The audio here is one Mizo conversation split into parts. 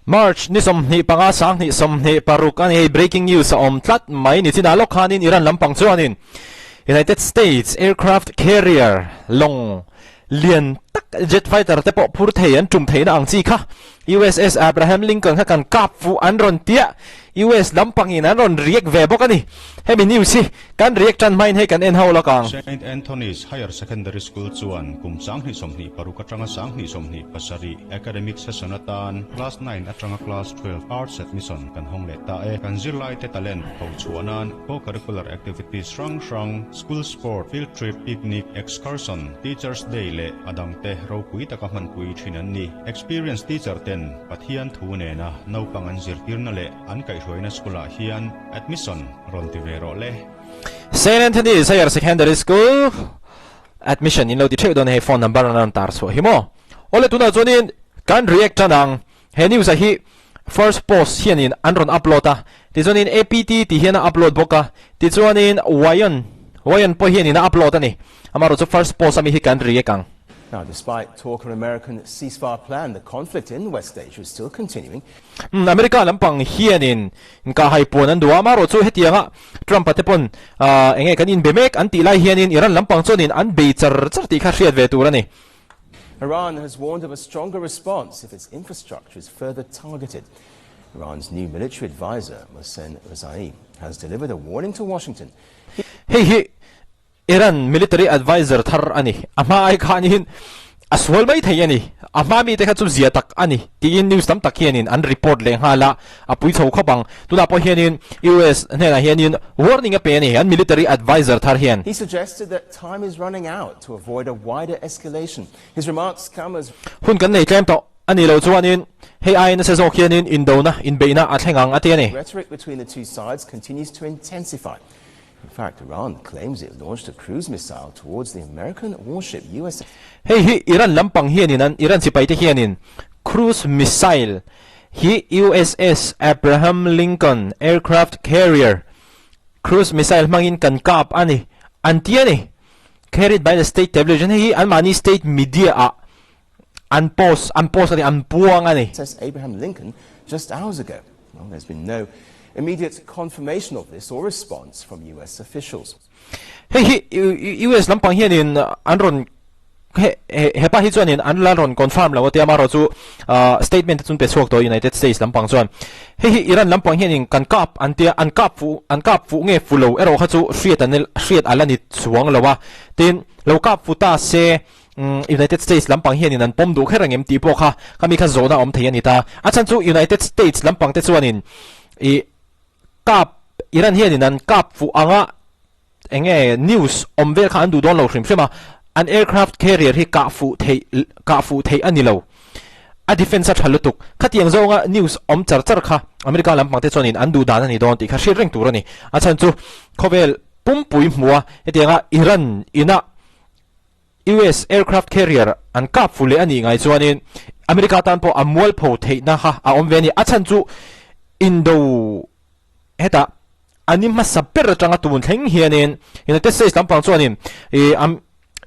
March ni 25 2026 a ni hei breaking news a awm tlat mai ni chinah lawk khanin Iran lampang chuanin United States aircraft carrier lawng lian tak jet fighter te pawh phur thei an tum theihna ang chi kha USS Abraham Lincoln kha kan kap fuh an rawn tia US lampangin an rawn react ve bawk a ni. Hemi news hi kan react tan hmain hei kan en ho lawk ang. Saint Anthony's Higher Secondary School chuan kum 2026 atanga 2027 academic session atan Class 9 atanga Class 12 Arts admission kan hawng leh ta e. Kan zirlaite talent phochhuah nan co-curricular activities hrang hrang, school sport, field trip, picnic, excursion, Teachers Day leh a dangte ropui taka hmanpui thin an ni. Experience teacher ten Pathian thu nena naupang an zirtirna leh an kaihhruaina school ah hian admission rawn ti ve rawh le. Saint Anthony's Higher Secondary School admission in lo ti theuh dawn hei phone number an rawn tar chhuah hi maw. Awle tunah chuanin kan react tan ang. He news ah hi first post hianin an rawn upload a, tichuanin APT tih hian a upload bawk a, tichuanin Wayon Wayon pawh hianin a upload a ni. Amaherawhchu first post ami hi kan react ang. Now, despite talk of an American ceasefire plan, the conflict in West Asia is still continuing. Umm America lampang hianin inkahhai puan an duh a, amaherawhchu hetianga Trump-a te pawn eng nge kan inbe mek an tih lai hianin Iran lampang chuanin an bei char char tih kha hriat ve tur a ni. Iran has warned of a stronger response if its infrastructure is further targeted. Iran's new military advisor, Mohsen Rezaei, has delivered a warning to Washington. Hei hi Iran military adviser thar a ni. A hma ai khanin a sual mai thei a ni. A hma mite kha chu zia tak a ni tiin news tam tak hianin an report leh nghal a, a pui chho khawp ang. Tunah pawh hianin US hnenah hianin warning a pe a ni an military adviser thar hian. He suggested that time is running out to avoid a wider escalation. His remarks come as. Hun kan nei tlem tawh a nih loh chuanin hei aiin nasa zawk hianin indona, inbeihna a thleng ang a ti a ni. Rhetoric between the two sides continues to intensify. In fact, Iran claims it launched a cruise missile towards the American warship US. Hei hi Iran lampang hianin an Iran sipaite hianin cruise missile hi USS Abraham Lincoln aircraft carrier cruise missile hmangin kan kap a ni an ti a ni. Carried by the state television hei hi anmahni state media ah an post an post a ni an puang a ni. USS Abraham Lincoln just hours ago. Well, there's been no immediate confirmation of this or response from US officials. Hei hi US lampang hianin an rawn he hepa hi chuanin an la rawn confirm lo a tia amaherawh chu statement te chu an pe chhuak tawh United States lampang chuan hei hi Iran lampang hianin kan kap an tia an kap fuh an kap fuh nge fu lo erawh kha chu hriat an hriat a la ni chuang lo a tin lo kap fu ta se United States lampang hianin an pawm duh kher ang em tih pawh kha khami kha zawhna awm thei a ni ta. A chhan chu United States lampang te chuanin ih kap Iran hianin an kap fuh anga eng nge news awm vel kha an duh dawn lo hrim hrim a, an aircraft carrier hi kah fuh theih kah fuh theih a ni lo. A defense a tha lutuk. Khatiang zawnga news awm char char kha America lampang te chuanin an duh dan a ni dawn tih kha hriat reng tur a ni. A chhan chu khawvel pumpui hmua hetianga Iran ina US aircraft carrier an kap fu leh a nih ngai chuanin America tan pawh a mualpho theihna kha a awm ve a ni. A chhan chu indo hetah an i hmasa ber atanga tun thleng hianin United States lampang chuanin ih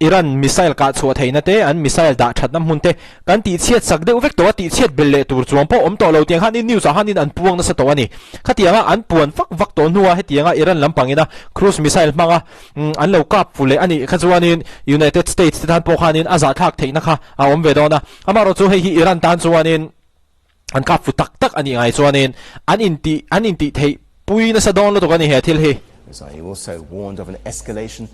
Iran missile kah chhuah theihna te, an missile dah thatna hmun te kan tihchhiat sak deuh vek tawh a, tihchhiat belh leh tur chuang pawh awm tawh lo tiang khanin news ah khanin an puang nasa tawh a ni. Khatianga an puan vak vak tawh hnua hetianga Iran lampangina cruise missile hmanga an lo kap fu leh a nih kha chuanin United States te tan pawh khanin a zahthlak theihna kha a awm ve dawn a. Amaherawhchu hei hi Iran tan chuanin an kap fu tak tak a nih ngai chuanin an intih an intih theih pui nasa dawn lutuk a ni he thil hi. Rezaei also warned of an escalation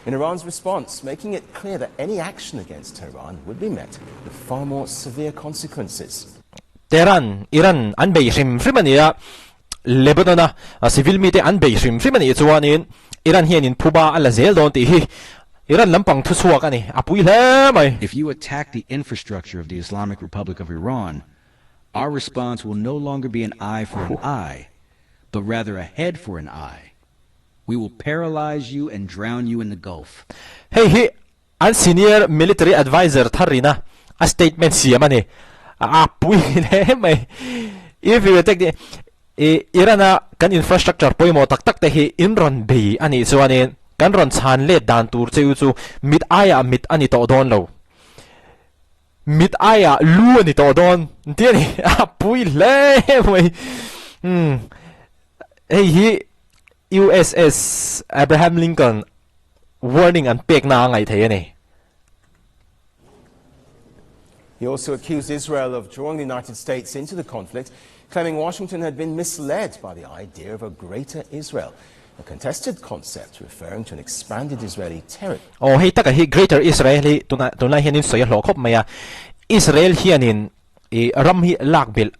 in Iran's response, making it clear that any action against Tehran would be met with far more severe consequences. Tehran, Iran an bei hrim hrim a ni a, Lebanon-a civil mite an bei hrim hrim a nih chuanin Iran hianin phuba a la zel dawn tih hi Iran lampang thuchhuak a ni, a pui hle mai. If you attack the infrastructure of the Islamic Republic of Iran, our response will no longer be an eye for an eye, but rather a head for an eye. We will paralyze you and drown you in the Gulf. Hei hi An senior military adviser tharina a statement siam a ni. A pui hle mai. If you attack the Iran-a kan infrastructure pawimawh tak tak te hi in rawn bei a nih chuanin kan rawn chhan let dan tur che u chu mit aiah mit a ni tawh dawn lo. Mit aiah lu a ni tawh dawn an ti a ni. A pui hle mai. Umm hei hi USS Abraham Lincoln warning an pekna a ngaih thei a ni. He also accused Israel of drawing the United States into the conflict, claiming Washington had been misled by the idea of a greater Israel, a contested concept referring to an expanded Israeli territory. Aw hei taka hi Greater Israel hi tuna tunlai hianin sawi a hlawh khawp mai a, Israel hianin i ram hi lak belh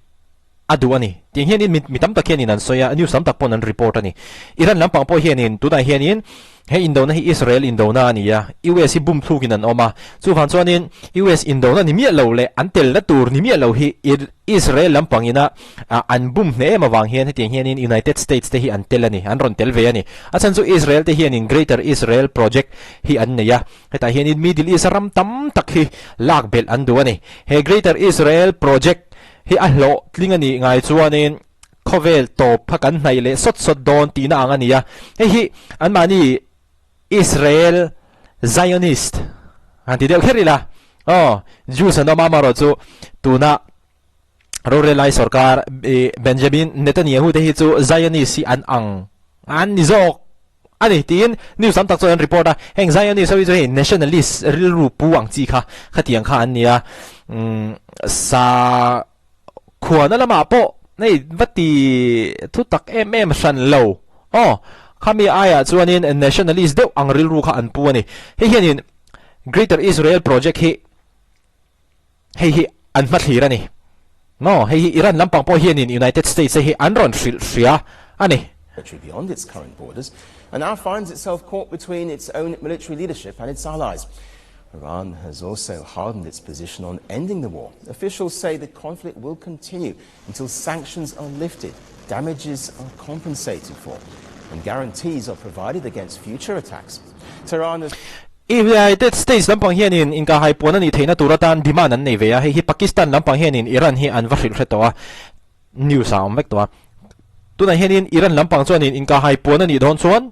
a duh a ni. Tiang hianin mi mi tam tak hianin an sawi a, news tam tak pawn an report a ni. Iran lampang pawh hianin tunah hianin he indona hi Israel indona a ni a, US hi bum thlukin an awm a, chuvang chuanin US indona ni miah lo leh an telna tur ni miah lo hi Israel lampangina an bum hneh em avang hian hetiang hianin United States te hi an tel a ni, an rawn tel ve a ni. A chhan chu Israel te hianin Greater Israel Project hi an nei a, hetah hianin Middle East ram tam tak hi lak belh an duh a ni. He Greater Israel Project hi a hlawhtling a nih ngai chuanin khawvel tawp kha kan hnaih leh sawt sawt dawn tihna ang a ni a. Hei hi anmahni Israel Zionist han ti deuh kher ila aw Jews an awm a amaherawh chu tuna rorel lai sorkar Benjamin Netanyahu te hi chu Zionist hi an ang an ni zawk. A ni, tiin news tam tak chuan an report a. Heng Zionist ho hi chu hei nationalist rilru pu ang chi kha khatiang kha an ni a. Umm sa khuana lamah pawh hei va ti thu tak em em hran lo. Aw, khami aiah chuanin nationalist deuh ang rilru kha an pu a ni. Hei hianin Greater Israel Project hi hei hi an hmathlir a ni. Maw, hei hi Iran lampang pawh hianin United States te hi an rawn hrilh hria a ni. Territory beyond its current borders and now finds itself caught between its own military leadership and its allies. Iran has also hardened its position on ending the war. Officials say the conflict will continue until sanctions are lifted, damages are compensated for, and guarantees are provided against future attacks. Tehran has United States lampang hianin inkahhai puan a nih theihna tur atan demand an nei ve a, hei hi Pakistan lampang hianin Iran hi an va hrilh hre tawh a, news ah a awm vek tawh a. Tunah hianin Iran lampang chuanin inkahhai puan a nih dawn chuan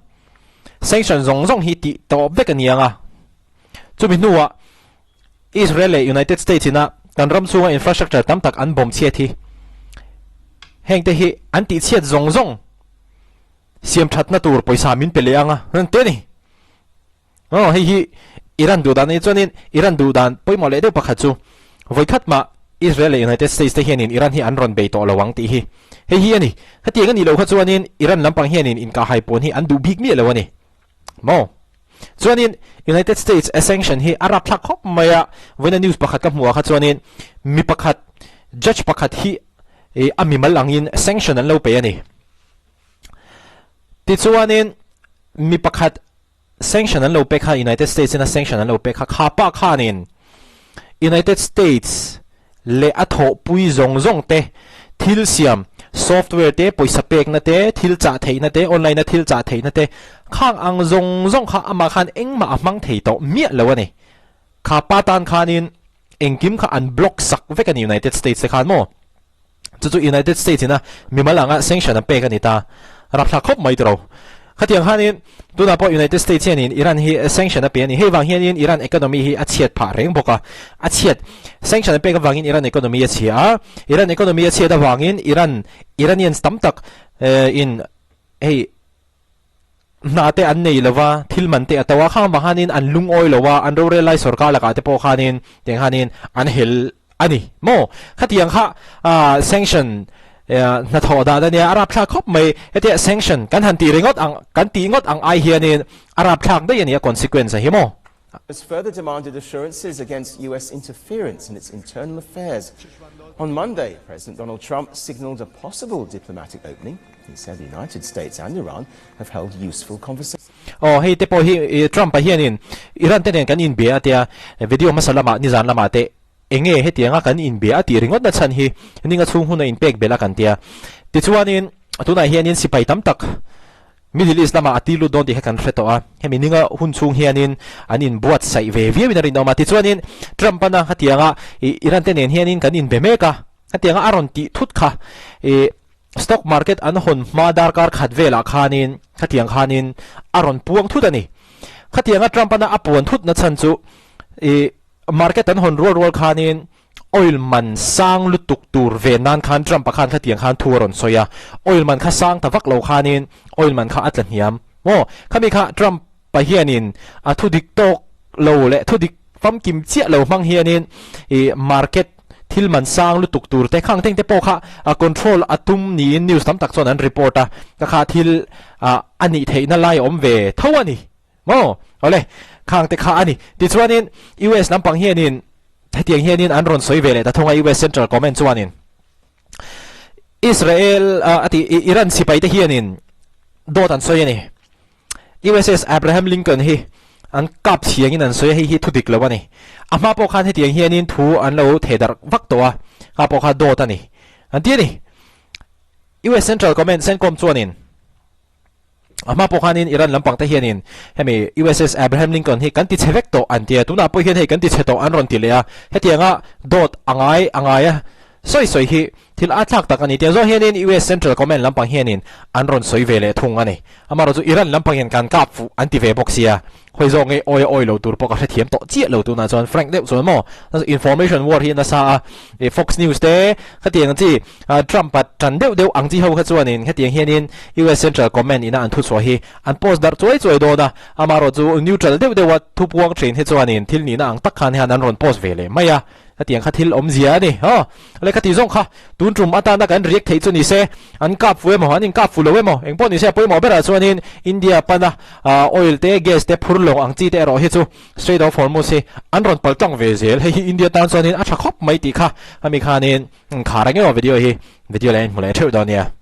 sanction zawng zawng hi tih tawp vek a ni ang a, chumi hnuah Israel leh United States ina kan ram chhunga infrastructure tam tak an bawm chhiat hi hengte hi an tih chhiat zawng zawng siam thatna tur pawisa min pe leh ang a, te ni. Aw hei hi Iran duh dan a ni chuanin Iran duh dan pawimawh leh deuh pakhat chu vawikhat mah Israel leh United States te hianin Iran hi an rawn bei tawh lo ang tih hi hei hi a ni. Hetiang a nih loh kha chuanin Iran lampang hianin inkahhai pawn hi an duh bik miah lo a ni. Maw? Chuanin United States a sanction hi a rapthlak khawp mai a, vawiina news pakhat ka hmuh ah kha chuanin mi pakhat judge pakhat hi a mimal angin sanction an lo pe a ni. Tichuanin mi pakhat sanction an lo pek kha United States in a sanction an lo pek kha kha pa khanin United States leh a thawhpui zawng zawng te thil siam software te pawisa pekna te thil chah theihna te online a thil chah theihna te khang ang zawng zawng kha amah khan engmah a hmang thei tawh miah lo a ni. Kha pa tan khanin engkim kha an block sak vek a ni United States te khan maw? Chu chu United States ina mimal anga sanction an pek a ni ta. Rapthlak khawp mai tiro. Khatiang khanin tunah pawh United States hianin Iran hi sanction a pe a ni. Hei vang hianin Iran economy hi a chhiat phah reng bawk a. A chhiat sanction an pek avangin Iran economy a chhia a. Iran economy a chhiat avangin Iran Iranians tam tak in hei hna te an nei lo va, thil man te a to a, khang vang khanin an lungawi lo a, an rorel lai sorkar lakah te pawh khanin tiang khanin an hel a ni maw? Khatiang kha sanction hnathawh dan a nia, a rapthlak khawp mai, hetia sanction kan han tih ringawt ang, kan tih ngawt ang ai hianin a rapthlak daih a ni a consequence a hi maw? Has further demanded assurances against US interference in its internal affairs. On Monday, President Donald Trump signaled a possible diplomatic opening. He said the United States and Iran have held useful conversations. Aw hei te pawh hi Trump-a hianin Iran te nen kan inbia a tia, video hmasa lamah nizan lamah te enge hetianga kan inbia a tih ringawt na chhan hi ninga chhung hun a inpek belh a kan tia. Tichuanin tunah hianin sipai tam tak Middle East lamah a ti lut dawn tih kha kan hre tawh a, hemi ninga hun chhung hianin an inbuatsaih ve viauin a rinawm a. Tichuanin Trump-ana hetianga Iran te nen hianin kan inbe mek a, hetianga a rawn tih thut kha i stock market an hawn hma darkar khat velah khanin khatiang khanin a rawn puang thut a ni. Khatianga Trump-ana a puan thutna chhan chu i. market an hawn rual rual khanin oil man sang lutuk tur ve nan khan Trump-a khan khatiang khan thu a rawn sawi a, oil man kha sang ta vak lo khanin oil man kha a tla hniam maw? Khami kha Trump-a hianin a thu dik tawk lo leh thu dik famkim chiah lo hmang hianin ih market thil man sang lutuk tur te khang teng te pawh kha a control a tum niin news tam tak chuan an report a, ka kha thil ah a nih theihna lai a awm ve tho a ni. Maw? Awle, khang te kha a ni. Tichuanin, US lampang hianin hetiang hianin an rawn sawi ve leh ta thung a, US Central Command chuanin Israel a ti, Iran sipai te hianin dawt an sawi a ni. USS Abraham Lincoln hi an kap thiangin an sawi a, hei hi thu dik lo a ni. A hma pawh khan hetiang hianin thu an lo theh darh vak tawh a, kha pawh kha dawt a ni an ti a ni. US Central Command, CENTCOM, chuanin A hma pawh khanin Iran lampang te hianin hemi USS Abraham Lincoln hi kan ti chhe vek tawh an ti a, tunah pawh hian hei kan ti chhe tawh an rawn ti leh a, hetianga dawt a ngai a ngai a sawi sawi hi thil a thlak tak a ni. Tiang zawng hianin US Central Command lampang hianin an rawn sawi ve leh thung a ni. Amaherawhchu Iran lampang hian kan kap fuh an ti ve bawk sia. Hawi zawk nge awi a awi lo tur pawh ka hrethiam tawh chiah lo tunah chuan frank deuh chuan maw information war hi nasa a e Fox News te khatiang chi Trump a tan deuh deuh ang chi ho kha chuanin hetiang hianin US Central Command ina an thuchhuah hi an post darh chuai chuai dawn a amaherawh chu neutral deuh deuh a thupuang thin hi chuanin thil nihna ang tak khan hian an rawn post ve leh mai a. Hetiang kha thil awmzia a ni. Aw, lehkha tih zawng kha tun tum atana kan react theih chu ni se, an kap fu emaw, an inkap fu lo emaw, eng pawh ni se a pawimawh berah chuanin India pana oil te, gas te phur lawng ang chi te erawh hi chu Strait of Hormuz hi an rawn pal tlang ve zel. Hei hi India tan chuanin a tha khawp mai tih kha ami khanin khar ang emaw video hi video leh a inhmu leh theuh dawn nia.